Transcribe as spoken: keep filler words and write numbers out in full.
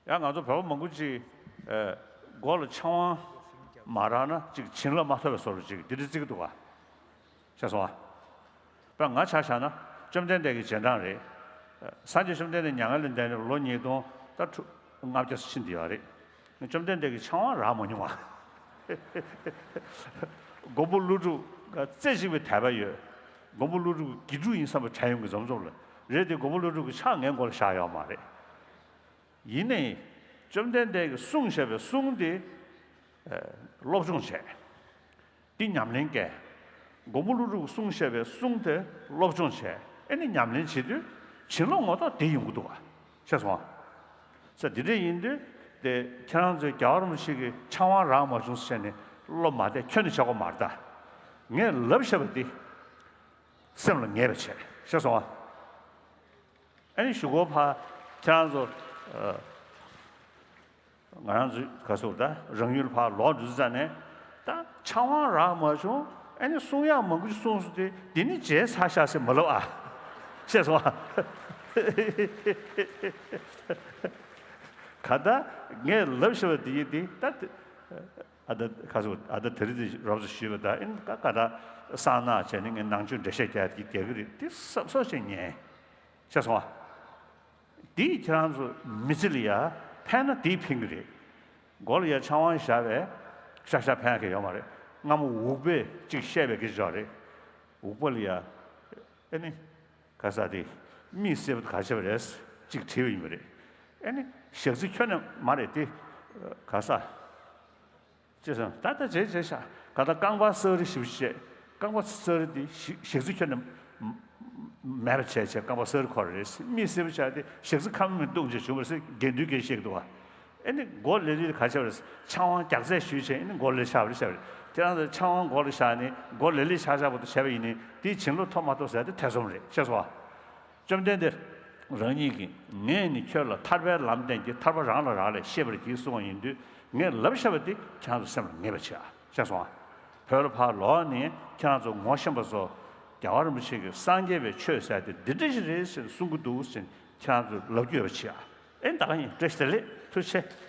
ཡང་ང་ཚོ་བོད་པ་མང་པོ་ཅིག་ཨ་མགོ་ལ་ཆང་བ་མ་རག་ན་ཅིག་བྱིན་རླབས་མ་ཐོབ་པའི་བཟོ་འདྲ་ཅིག་འདི་འདྲ་བརྩི་གི་འདུག་ག། ཤེས་སོང་ཨ། དཔེར་ང་ཆ་བཞག་ན་བཅོམ་ལྡན་འདས་ཀྱི་རྗེས་འབྲང་རེད། སངས་རྒྱས་བཅོམ་ལྡན་འདས་མྱ་ངན་ལས་འདས་ནས་ལོ་ཉིས་སྟོང་ད་ཁྲུ་ལྔ་བརྒྱ་ཕྱིན་བསྡད་ཡོད་རེད། བཅོམ་ལྡན་འདས་ཀྱིས་ཆང་བ་རག་མ་མྱོང་བ། མགོན་པོ་ཀླུ་སྒྲུབ་རྩེ་གཅིག་པའི་དད་པ་ཡོད། མགོན་པོ་ཀླུ་སྒྲུབ་དགེ་ཕྲུག་ཡིན་བསམ་པའི་དྲན་ཡོང་གི་འཛོམས་འཛོམས་ལ་རེད་དེ། མགོན་པོ་ཀླུ་སྒྲུབ་ཀྱི་ཕྱག་ངའི་མགོ་ལ་བཞག་ཡོད་མ་རེད། ཡིན་ནའི་བཅོམ་ལྡན་འདས་ཀྱིས་གསུངས་བཞག་པའི་གསུང་དེ་སློབ་སྦྱོང་བྱས། འདི་ཉམས་ལེན་བཀལ། མགོན་པོ་ཀླུ་སྒྲུབ་ཀྱིས་གསུངས་བཞག་པའི་གསུང་དེ་སློབ་སྦྱོང་བྱས། ཨེ་ནི་ཉམས་ལེན་བྱེད་དུས་བྱིན་རླབས་ངོ་ཐོག་དེ་ཡོང་གི་འདུག་ག། ཤེས་སོང་ཨ། ས་འདི་འདྲ་ཡིན་དུས་དེ་ཁྱེད་རང་ཚོས་རྒྱལ་བ་རིན་པོ་ཆེ་གི་ཕྱག་དབང་རག་མ་བྱུང་ཟེར་ནས་བློ་མ་བདེ་ཁྱོན་ནས་བྱེད་དགོས་མ་རེད་ད། ངས་ལབ་བཞག་པ་འདི་སེམས་ལ་ངེས་པ་བྱས། ཤེས་སོང་ཨ། ཨ་ནི་གཞུག་གུ་ཕར་ཁྱེད་རང་ཚོ་ཨ་ང་རང་ཚོ་ག་ཟེར་ད་རང་ཡུལ་ཕར་ལོག་འགྲོ་ཙ་ནས་ད་ཕྱག་དབང་རག་མ་བྱུང་། ཨ་ནི་གསུང་ཡག་མང་པོ་ཞིག་གསུངས་སོང་སྟེ་འདི་ནི་བརྗེད་ཚར་ཤག་ཟེར་མ་ལབ་ཨ། ཤེས་སོང་ཨ། ག་ད་ངས་ལབ་བཞག་པ་འདི་ཡིན་ཏེ་ད། ཨ་ད་ཁ་སོ་ཨ་ད་དེ་རིང་དེ་རོབ་ཙམ་ཞུས་པ་ད་ཨིན་ཀ་ཀ་ད་གསང་ནག་བྱས་ནས་ངས་ནང་ཆོས་འགྲེལ་བཤད་རྒྱག་གི་རྒྱག་གི་རེད། དེ་སབ་སོ་ཞིག་ཉན། ཤེས་སོང་ཨ། དེས་ཁྱེད་རང་ཚོ་མི་ཚེ་ལ་ཡ་ཕན་ན་དེས་ཕན་གི་རེད། མགོ་ལ་ཡ་ཆང་བ་བཞག་པས་ཤག་ཤག་ཕན་གི་ཡོད་མ་རེད། སྔ་མོ་འུག་པས་ཅིག་བཤད་པའི་སྐད་ཆ་རེད། འུག་པ་ལ་ཡ་ཨེ་ནི་ག་ས་དེ་མིག་སེར་པོ་ག་བྱས་པ་རེད་ཅིག་དྲིས་པ་ཡིན་པ་རེད། ཨེ་ནི་ཞག་རྩི་ཁྱོན་ནས་མ་རེད་དེ་ག་ས། ཅེས་སོང་ད་ལྟ་བྱས་བྱས་ཤག་ག་ད་རྐང་པ་སག་རི་ཞིབ་བཤད། རྐང་པ་སག་རི་དེ་ཞི་ཞག་རྩི་ཁྱོན་ནས་མེད་པ་བྱས་བྱས་རྐང་པ་སག་རི་འཁོར་རེད། མིག་སེར་པོ་ཆགས་ཏེ་ཞག་རྩི་ཁ་མིག་བརྡུངས་བྱས་བྱུང་བ་རེད་ཟེར་དགེ་འདུན་གྱིས་བཤད་ཀྱི་འདུག་བ། ཨེ་ནི་མགོ་ལེ་ལེ་ག་ཆགས་པ་རེད། ཆང་བ་རྒྱགས་ཚད་ཞུས་བྱས་ཨེ་ནི་མགོ་ལེ་ཆགས་པ་རེད་བཤད་པ་རེད། ཁྱེད་རང་ཚོ་ཆང་བ་མགོ་ལ་བཞག་ནས་མགོ་ལེ་ལེ་ཆགས་ཆགས་པོ་དེ་བྱས་པ་ཡིན་ནའི་དེའི་བྱིན་རླབས་ཐོབ་མ་ཐོབ་ཟེར་དེ་ཐེ་ཚོམ་རེད། ཤེས་སོང་བ། བཅོམ་ལྡན་འདས་རང་ཉིད་ཀྱིས་ངས་ནི་ཁྱོད་ལ་ཐར་པའི་ལམ་བསྟན་གྱི་ཐར་པ་རང་ལ་རག་ལས་ཤེས་པར་གྱིས་གསུངས་པ་ཡིན་དུས་ངས་ལབ་བཞག་པ་དེ་ཁྱེད་རང་ཚོ་སེམས་ལ་ངེས་པར་བྱེད་ཨ། ཤེས་སོང་ཨ། བོད་ལ་ཕར་ལོག་ནས་ཁྱེད་རང་ཚོ་ངོ་ཤེས་པ་ཚོ་རྒྱལ་བ་རིན་པོ་ཆེ་གིས་སངས་རྒྱས་པའི་ཆོས་ཟེར་དེ་འདི་འདྲ་ཞིག་རེད་ཟེར་གསུང་གི་འདུག་ཟེར་ཁྱེད་རང་ཚོས་ལབ་རྒྱུ་ཡོད་པ་བྱེད་ཨ། ཨེ་ད་ག་ཡིན། བཀྲ་ཤིས་བདེ་ལེགས། ཐུགས་རྗེ་ཆེ།